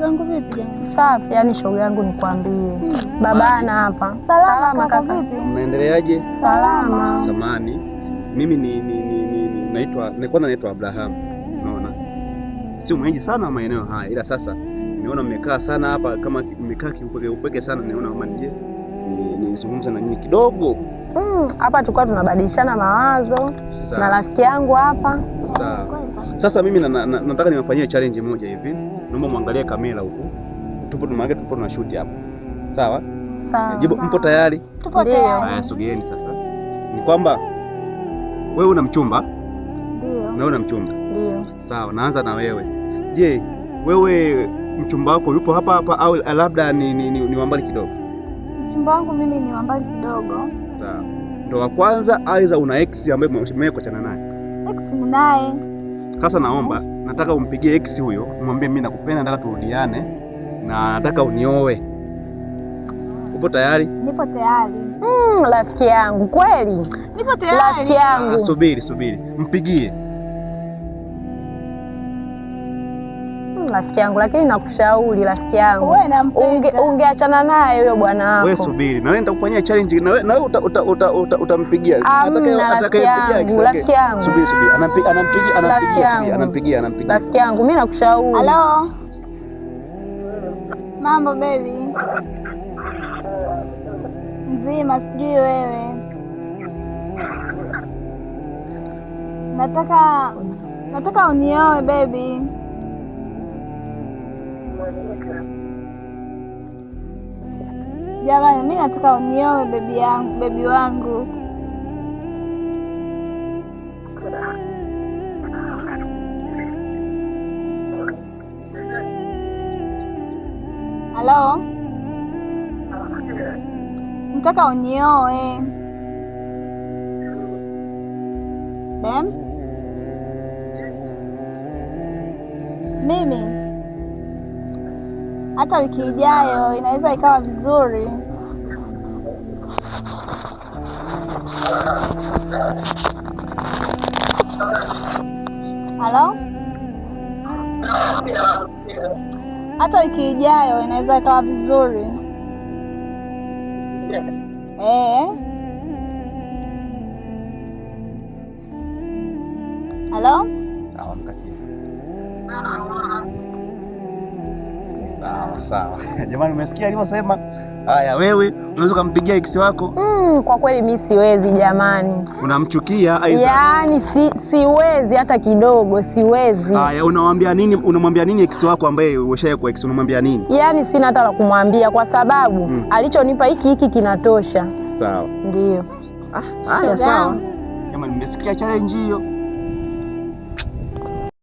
Shoga yangu vipi jamani? Safi, yani shoga yangu nikwambie. Babana hapa. Salama kaka, vipi? Mnaendeleaje? Salama. Samani. Mimi ni naitwa nilikuwa naitwa Abraham. Unaona? Sio mwenyeji sana wa maeneo haya, ila sasa nimeona mmekaa sana hapa, kama mmekaa kiupweke upweke sana, nimeona kama nije nizungumze na nyinyi kidogo. Hapa tulikuwa tunabadilishana mawazo na rafiki yangu hapa. Sawa. Sasa mimi nataka niwafanyie challenge moja hivi. Naomba muangalie kamera huku. Tupo tunaangalia, tupo tuna shoot hapa. Sawa? Sawa. Jibu, mpo tayari? Tupo Ndio. tayari. Haya, sogeeni sasa. Ni kwamba wewe una mchumba? Ndio. Na wewe una mchumba? Ndio. Sawa, naanza na wewe. Je, wewe mchumba wako yupo hapa hapa au labda ni wa mbali kidogo? Mchumba wangu mimi ni wa mbali kidogo. Sawa. Ndo wa kwanza aidha una ex ambaye mmekuachana naye? Ex ninaye. Sasa naomba, nataka umpigie ex huyo, umwambie mimi nakupenda, nataka turudiane na nataka unioe. Upo tayari? Nipo tayari. Rafiki yangu kweli. Nipo tayari. Rafiki yangu. Subiri, subiri. Mpigie. Rafiki yangu, lakini nakushauri rafiki yangu. Wewe nampenda. Ungeachana naye huyo bwana wako. Wewe subiri. Na wewe nitakufanyia challenge na wewe utampigia. Rafiki yangu, rafiki yangu. Subiri, subiri. Anampigia, Rafiki yangu. anampigia, anampigia. Rafiki yangu, mimi nakushauri. Halo. Mambo baby. Mzima, sijui wewe. Nataka unioe baby. Jamani, mimi nataka unioe baby yangu, baby wangu. Halo? Nataka unioe. Bem? Mimi hata wiki ijayo inaweza ikawa vizuri. Halo? Hata wiki ijayo inaweza ikawa vizuri. Halo? Sawa, mkatiza. Sawa, sawa. Jamani, umesikia alivyosema? Haya, wewe unaweza kumpigia ex wako? Kwa kweli mimi siwezi jamani. Unamchukia aidha? Yaani siwezi hata kidogo, siwezi. Haya, unamwambia nini? Unamwambia nini ex wako ambaye ushaye kwa ex, unamwambia nini? Yaani sina hata la kumwambia kwa sababu alichonipa hiki hiki kinatosha. Sawa. Ndio. Haya, sawa. Jamani, mmesikia challenge hiyo?